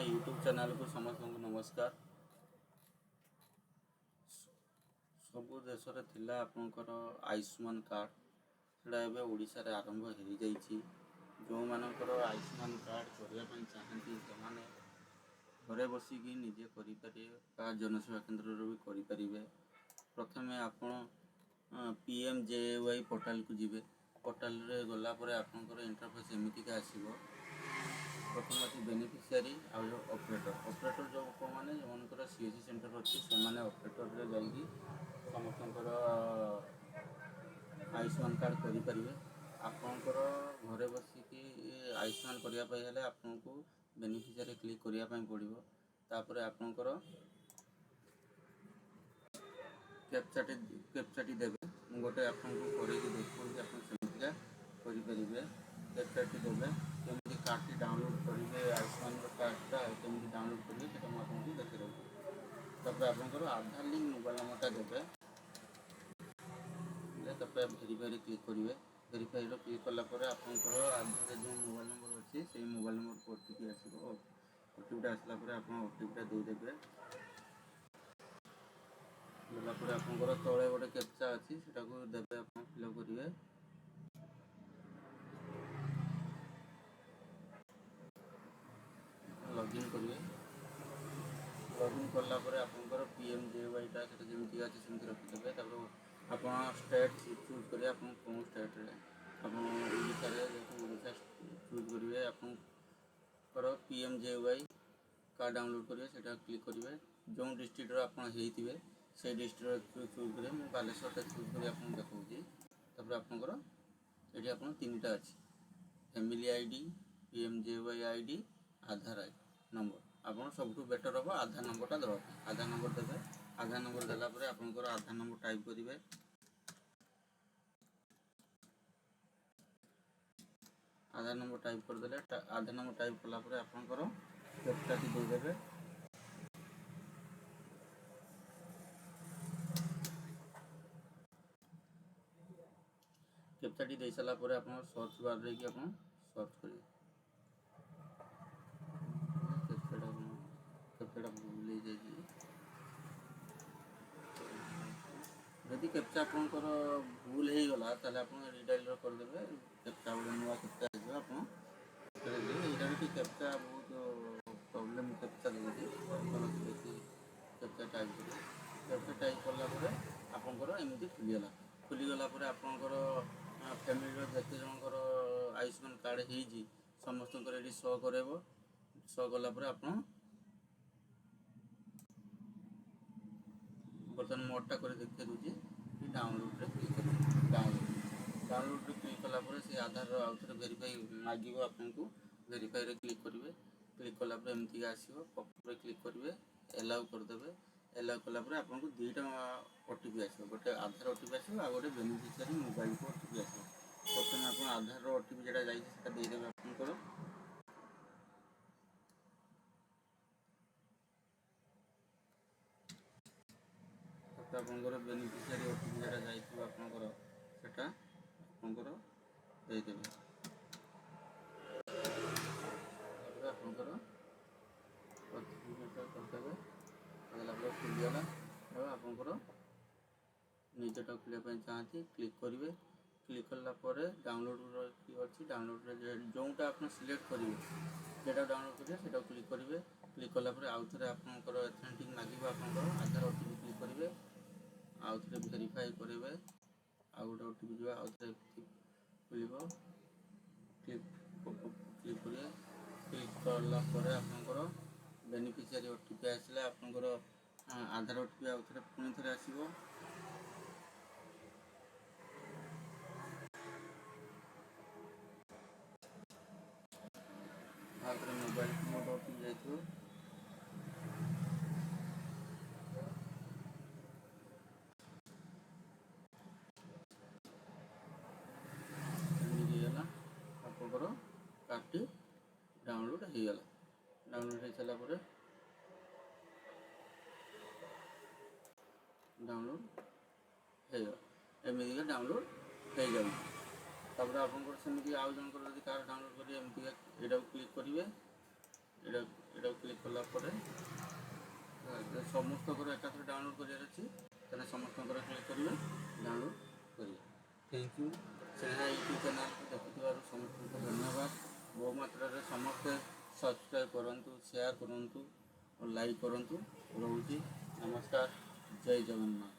YouTube ଚ୍ୟାନେଲ୍କୁ ସମସ୍ତଙ୍କୁ ନମସ୍କାର। ସବୁ ଦେଶରେ ଥିଲା ଆପଣଙ୍କର ଆୟୁଷ୍ମାନ କାର୍ଡ଼, ସେଇଟା ଏବେ ଓଡ଼ିଶାରେ ଆରମ୍ଭ ହେଇଯାଇଛି। ଯେଉଁମାନଙ୍କର ଆୟୁଷ୍ମାନ କାର୍ଡ଼ କରିବା ପାଇଁ ଚାହାନ୍ତି, ସେମାନେ ଘରେ ବସିକି ନିଜେ କରିପାରିବେ ବା ଜନସେବା କେନ୍ଦ୍ରରେ ବି କରିପାରିବେ। ପ୍ରଥମେ ଆପଣ PMJAY ପୋର୍ଟାଲକୁ ଯିବେ। ପୋର୍ଟାଲରେ ଗଲା ପରେ ଆପଣଙ୍କର ଇଣ୍ଟରଫେସ୍ ଏମିତିକା ଆସିବ। ପ୍ରଥମେ ଅଛି ବେନିଫିସିଆରୀ ଆଉ ଯେଉଁ ଅପରେଟର। ଅପରେଟର ଯେଉଁ ଲୋକମାନେ, ଯେଉଁମାନଙ୍କର CSC centre ଅଛି, ସେମାନେ ଅପରେଟରରେ ଯାଇକି ସମସ୍ତଙ୍କର ଆୟୁଷ୍ମାନ କାର୍ଡ଼ କରିପାରିବେ। ଆପଣଙ୍କର ଘରେ ବସିକି ଆୟୁଷ୍ମାନ କରିବା ପାଇଁ ହେଲେ ଆପଣଙ୍କୁ ବେନିଫିସିଆରୀ କ୍ଲିକ୍ କରିବା ପାଇଁ ପଡ଼ିବ। ତାପରେ ଆପଣଙ୍କର କ୍ୟାପଚାଟି ଦେବେ। ମୁଁ ଗୋଟେ ଆପଣଙ୍କୁ କରିକି ଦେଖାଉଛି, ଆପଣ ସେମିତିକା କରିପାରିବେ। କ୍ୟାପଚାଟି ଦେବେ, କେମିତି କାର୍ଡ଼ଟି ଡାଉନଲୋଡ଼୍ କରିବେ, ଆୟୁଷ୍ମାନର କାର୍ଡ଼ଟା କେମିତି ଡାଉନଲୋଡ଼୍ କରିବେ, ସେଇଟା ମୁଁ ଆପଣଙ୍କୁ ଦେଖାଇ ଦେଉଛି। ତାପରେ ଆପଣଙ୍କର ଆଧାର ଲିଙ୍କ୍ ମୋବାଇଲ୍ ନମ୍ବରଟା ଦେବେ। ତାପରେ ଭେରିଫାଇରେ କ୍ଲିକ୍ କରିବେ। ଭେରିଫାଇରେ କ୍ଲିକ୍ କଲା ପରେ ଆପଣଙ୍କର ଆଧାରରେ ଯେଉଁ ମୋବାଇଲ୍ ନମ୍ବର ଅଛି, ସେଇ ମୋବାଇଲ୍ ନମ୍ବରକୁ OTP ଆସିବ। OTPଟା ଆସିଲା ପରେ ଆପଣ OTPଟା ଦେଇଦେବେ। ଦେଲା ପରେ ଆପଣଙ୍କର ତଳେ ଗୋଟେ କ୍ୟାପଚା ଅଛି, ସେଟାକୁ ଦେବେ, ଆପଣ ଫିଲ୍ଅପ୍ କରିବେ। ଲଗ୍ଇନ୍ କରିବେ। ଲଗ୍ଇନ୍ କଲା ପରେ ଆପଣଙ୍କର PMJAYଟା ସେଟା ଯେମିତି ଅଛି ସେମିତି ରଖିଦେବେ। ତାପରେ ଆପଣ ଷ୍ଟେଟ୍ ଚୁଜ୍ କରିବେ, ଆପଣ କେଉଁ ଷ୍ଟେଟ୍ରେ। ଆପଣ ଓଡ଼ିଶାରେ ଯେହେତୁ, ଓଡ଼ିଶା ଚୁଜ୍ କରିବେ। ଆପଣଙ୍କର PMJAY card download କରିବେ, ସେଇଟା କ୍ଲିକ୍ କରିବେ। ଯେଉଁ ଡିଷ୍ଟ୍ରିକ୍ଟର ଆପଣ ହେଇଥିବେ, ସେଇ ଡିଷ୍ଟ୍ରିକ୍ଟର ଚୁଜ୍ କରିବେ। ମୁଁ ବାଲେଶ୍ୱରଟା ଚୁଜ୍ କରି ଆପଣଙ୍କୁ ଦେଖାଉଛି। ତାପରେ ଆପଣଙ୍କର ଏଠି ଆପଣ ତିନିଟା ଅଛି, family ID, PMJAY ID, Aadhaar I number. ଆପଣ ସବୁଠୁ ବେଟର୍ ହେବ ଆଧାର ନମ୍ବରଟା ଦେବା ପାଇଁ। ଆଧାର ନମ୍ବର ଦେବେ। ଆଧାର ନମ୍ବର ଦେଲା ପରେ ଆପଣଙ୍କର ଆଧାର ନମ୍ବର ଟାଇପ୍ କରିବେ। ଆଧାର ନମ୍ବର ଟାଇପ୍ କରିଦେଲେ, ଆଧାର ନମ୍ବର ଟାଇପ୍ କଲା ପରେ ଆପଣଙ୍କର କ୍ୟାପଚାଟି ଦେଇଦେବେ। କ୍ୟାପଚାଟି ଦେଇ ସାରିଲା ପରେ ଆପଣ ସର୍ଚ୍ଚ ବାର୍ ଦେଇକି ଆପଣ ସର୍ଚ୍ଚ କରିବେ। କ୍ୟାପଚାଟା ଆପଣ, କ୍ୟାପଚାଟା ଭୁଲ ହେଇଯାଇଛି। ଯଦି କ୍ୟାପଚା ଆପଣଙ୍କର ଭୁଲ ହେଇଗଲା, ତାହେଲେ ଆପଣ ରିଡାଇଲ୍ କରିଦେବେ କ୍ୟାପଚା, ଗୋଟେ ନୂଆ କ୍ୟାପଚା ଆସିବ, ଆପଣ ଏଇଟା ବି କ୍ୟାପଚା ବହୁତ ପ୍ରୋବ୍ଲେମ୍ କ୍ୟାପଚା ଦେଉଛି। ଭଲସେ ଦେଖି କ୍ୟାପଚା ଟାଇପ୍ କରିବେ। କ୍ୟାପଚା ଟାଇପ୍ କଲା ପରେ ଆପଣଙ୍କର ଏମିତି ଖୋଲିଗଲା। ଖୋଲିଗଲା ପରେ ଆପଣଙ୍କର ଫ୍ୟାମିଲିର ଯେତେ ଜଣଙ୍କର ଆୟୁଷ୍ମାନ କାର୍ଡ଼ ହେଇଛି, ସମସ୍ତଙ୍କର ଏଠି ଶୋ କରାଇବ। ଶୋ କଲା ପରେ ଆପଣ ବର୍ତ୍ତମାନ ମୋଡ଼ଟା କରି ଦେଖାଇ ଦେଉଛି। ଡାଉନଲୋଡ଼ରେ କ୍ଲିକ୍ କରିବେ। ଡାଉନଲୋଡ଼ରେ କ୍ଲିକ୍ କଲା ପରେ ସେ ଆଧାରର ଆଉ ଥରେ ଭେରିଫାଇ ମାଗିବ ଆପଣଙ୍କୁ। ଭେରିଫାଇରେ କ୍ଲିକ୍ କରିବେ। କ୍ଲିକ୍ କଲା ପରେ ଏମିତିକା ଆସିବ। ପପରେ କ୍ଲିକ୍ କରିବେ, ଏଲାଉ କରିଦେବେ। ଏଲାଉ କଲା ପରେ ଆପଣଙ୍କୁ ଦୁଇଟା OTP ଆସିବ। ଗୋଟେ ଆଧାର OTP ଆସିବ, ଆଉ ଗୋଟେ ବେନିଫିସିଆରୀ ମୋବାଇଲକୁ OTP ଆସିବ। ପ୍ରଥମେ ଆପଣ ଆଧାରର OTP ଯେଉଁଟା ଯାଇଛି, ସେଟା ଦେଇଦେବେ ଆପଣଙ୍କର। ତାପରେ ଆପଣଙ୍କର ବେନିଫିସିଆରୀ OTP ଯେଉଁଟା ଯାଇଥିବ ଆପଣଙ୍କର, ସେଟା ଆପଣଙ୍କର ଦେଇଦେବେ। ତାପରେ ଆପଣଙ୍କର କରିଦେବେ। କରିଦେଲା ପରେ ଖୋଲିଗଲା। ଆଉ ଆପଣଙ୍କର ନିଜଟା ଖୋଲିବା ପାଇଁ ଚାହାନ୍ତି, କ୍ଲିକ୍ କରିବେ। କ୍ଲିକ୍ କଲା ପରେ ଡାଉନଲୋଡ଼ର ଅଛି। ଡାଉନଲୋଡ଼ରେ ଯେଉଁଟା ଆପଣ ସିଲେକ୍ଟ କରିବେ, ଯେଉଁଟା ଡାଉନଲୋଡ଼ କରିବେ, ସେଇଟାକୁ କ୍ଲିକ୍ କରିବେ। କ୍ଲିକ୍ କଲା ପରେ ଆଉ ଥରେ ଆପଣଙ୍କର ଅଥେଣ୍ଟିକ୍ ମାଗିବ ଆପଣଙ୍କର ଆଧାର OTP। Click କରିବେ, ଆଉ ଥରେ ଭେରିଫାଇ କରିବେ। ଆଉ ଗୋଟେ OTP ଯିବ, ଆଉ ଥରେ ଖୋଲିବ। କ୍ଲିକ୍ କ୍ଲିକ୍ କରିବେ। କ୍ଲିକ୍ କଲା ପରେ ଆପଣଙ୍କର ବେନିଫିସିଆରୀ OTP ଆସିଲା। ଆପଣଙ୍କର ଆଧାର OTP ଆଉ ଥରେ ପୁଣି ଥରେ ଆସିବ। ଆଉ ଥରେ ମୋବାଇଲ ମୋର OTP ଯାଇଥିବ। ଏମିତି ହେଇଗଲା, ଆପଣଙ୍କର କାର୍ଡ଼ଟି ଡାଉନଲୋଡ଼ ହେଇଗଲା। ଡାଉନଲୋଡ଼ ହେଇସାରିଲା ପରେ ଡାଉନଲୋଡ଼ ହେଇଗଲା। ଏମିତିକା ଡାଉନଲୋଡ଼ ହେଇଯାଉଛି। ତାପରେ ଆପଣଙ୍କର ସେମିତି ଆଉ ଜଣଙ୍କର ଯଦି କାର୍ଡ଼ ଡାଉନଲୋଡ଼ କରିବେ, ଏମିତିକା ଏଇଟାକୁ କ୍ଲିକ୍ କରିବେ। ଏଇଟାକୁ କ୍ଲିକ୍ କଲା ପରେ ସମସ୍ତଙ୍କର ଏକାଥରେ ଡାଉନଲୋଡ଼୍ କରିବାର ଅଛି, ତାହେଲେ ସମସ୍ତଙ୍କର କ୍ଲିକ୍ କରିବେ, ଡାଉନଲୋଡ଼୍ କରିବେ। Thank you. Sneha YouTube ଚ୍ୟାନେଲ୍କୁ ଦେଖୁଥିବାରୁ ସମସ୍ତଙ୍କୁ ଧନ୍ୟବାଦ। ବହୁ ମାତ୍ରାରେ ସମସ୍ତେ ସବସ୍କ୍ରାଇବ୍ କରନ୍ତୁ, ସେୟାର କରନ୍ତୁ ଓ ଲାଇକ୍ କରନ୍ତୁ। ରହୁଛି, ନମସ୍କାର, ଜୟ ଜଗନ୍ନାଥ।